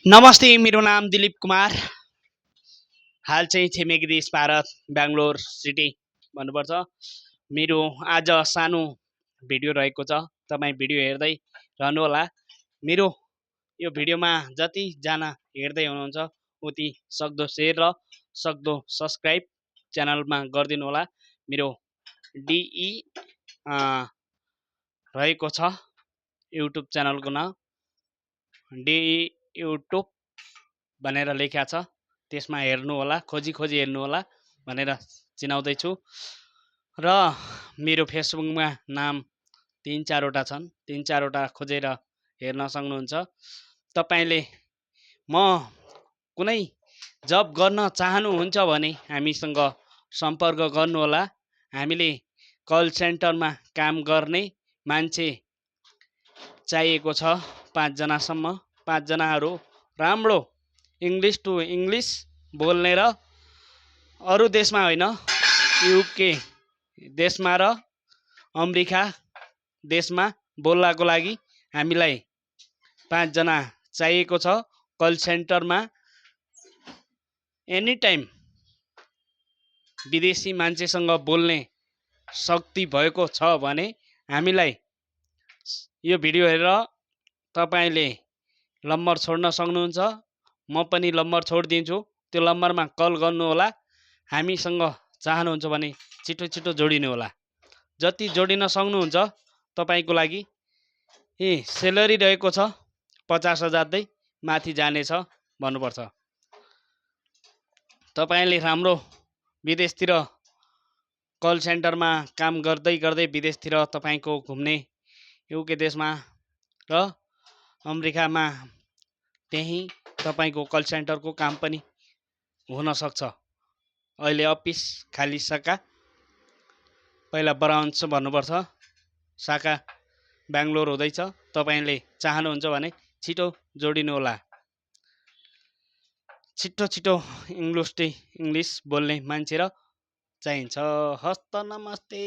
नमस्ते, मेरो नाम दिलीप कुमार। हाल चाहिँ छिमेकी देश भारत बेङ्गलोर सिटी भन्नुपर्छ। मेरो आज सानो भिडियो रहेको छ, तपाईँ भिडियो हेर्दै रहनुहोला। मेरो यो भिडियोमा जतिजना हेर्दै हुनुहुन्छ उति सक्दो सेयर र सक्दो सब्सक्राइब च्यानलमा गरिदिनु होला। मेरो डिई रहेको छ युट्युब च्यानलको नाम डिई युट्युब भनेर लेखा छ, त्यसमा हेर्नु होला, खोजी हेर्नु होला भनेर चिनाउँदैछु। र मेरो फेसबुकमा नाम 3-4वटा छन्, 3-4वटा खोजेर हेर्न सक्नुहुन्छ। तपाईँले म कुनै जब गर्न चाहनुहुन्छ भने हामीसँग सम्पर्क गर्नुहोला। हामीले कल सेन्टरमा काम गर्ने मान्छे चाहिएको छ 5 जनासम्म। 5 जनाहरू राम्रो इङ्ग्लिस टु इङ्ग्लिस बोल्ने र अरू देशमा होइन, युके देशमा र अमेरिका देशमा बोल्नको लागि हामीलाई 5 जना चाहिएको छ। कल सेन्टरमा एनी टाइम विदेशी मान्छेसँग बोल्ने शक्ति भएको छ भने हामीलाई यो भिडियो हेरेर तपाईँले नम्बर छोड्न सक्नुहुन्छ। म पनि नम्बर छोडिदिन्छु, त्यो नम्बरमा कल गर्नुहोला। हामीसँग चाहनुहुन्छ भने छिटो जोडिनु होला। जति जोडिन सक्नुहुन्छ तपाईँको लागि सेलरी रहेको छ 50,000 दै माथि जानेछ भन्नुपर्छ। तपाईँले राम्रो विदेशतिर कल सेन्टरमा काम गर्दै विदेशतिर तपाईँको घुम्ने युके देशमा र अमेरिकामा त्यही तपाईँको कल सेन्टरको काम पनि हुन सक्छ। अहिले अफिस खाली शाखा पहिला ब्रान्च भन्नुपर्छ, शाखा बेङ्गलोर हुँदैछ। तपाईँले चाहनुहुन्छ भने छिटो जोडिनु होला। छिटो इङ्ग्लिस बोल्ने मान्छे र चाहिन्छ। हस्त नमस्ते।